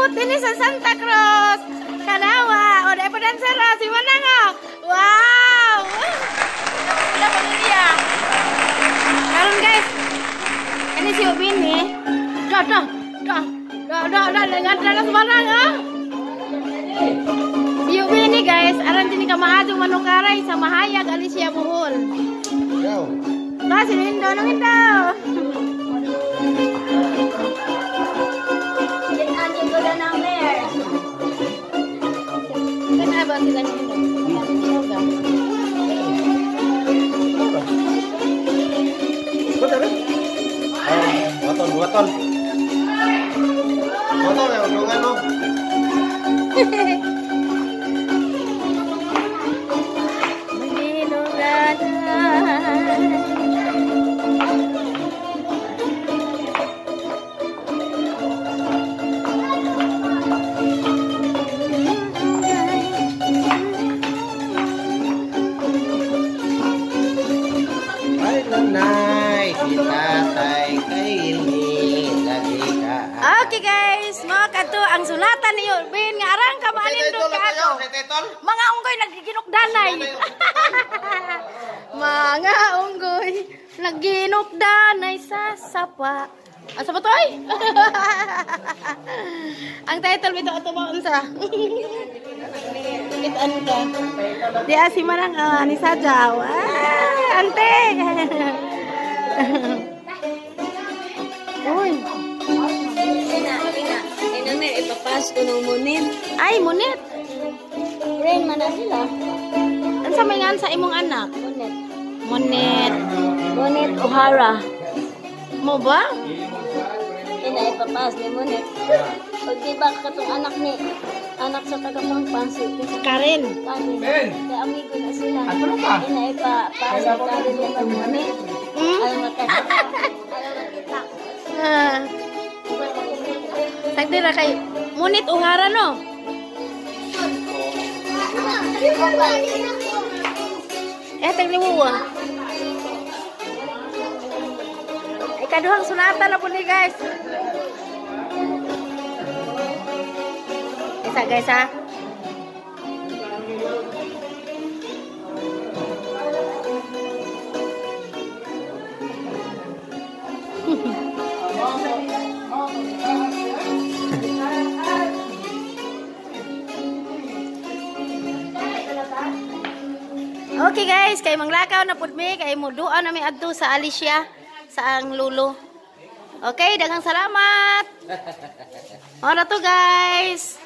Magsugpot dinhi sa Santa Cruz. Kanawa. O, dahil pa dancer, ah. Si Manang, ah. Wow! Sila pamilya. Karon guys, ini si Ubin ni. Dah, dah, dah. Dah, dah, dah. Ngadra na sa Manang, ah. Si Ubin ni guys, aran din ka maadong manukaray sa Mahayag, Alicia, Bohol. Yo. Ba, si Lindo, nang Lindo. Kana ba sila ni Lindo? Buaton, buaton. Buaton ya, undungan mo. Ay, nanay, si tatay, kay lagi ka. Okay guys, mga kato ang sulatan ni Yulbin nga arang ka maalindot ka ako. Mga unggoy nagginukdanay. Mga unggoy nagginukdanay sa sapa. Asa ba to ay? Ang title bito ato ba unsa? Kitaan ka. Di si Manang ni Sajaw. Ah, ante. Uy. Ina may ipapas ko ng munit. Ay, munit. Friend man na sila. Unsa may ngan sa imong anak? Munit. Munit. Munit O'Hara. Mo ba? Ina ipapas ni Munit. Pag di ba katong anak ni anak sa tagapangpang si Karen. Karen. Kaya amigo na sila. Ina ipapas ni Karen ni Munit. Hmm? Ayaw makita. Ayaw makita. Ah. Sagdi ra kay Munit O'Hara no. Eh tagliwowa. Ikaduhang sunata na po ni guys. Isa guys ha. Okay guys, kay manglakaw na pud mi, kay muduan na mi adto sa Alicia sa ang lulo. Okay, daghang salamat. Ora to guys.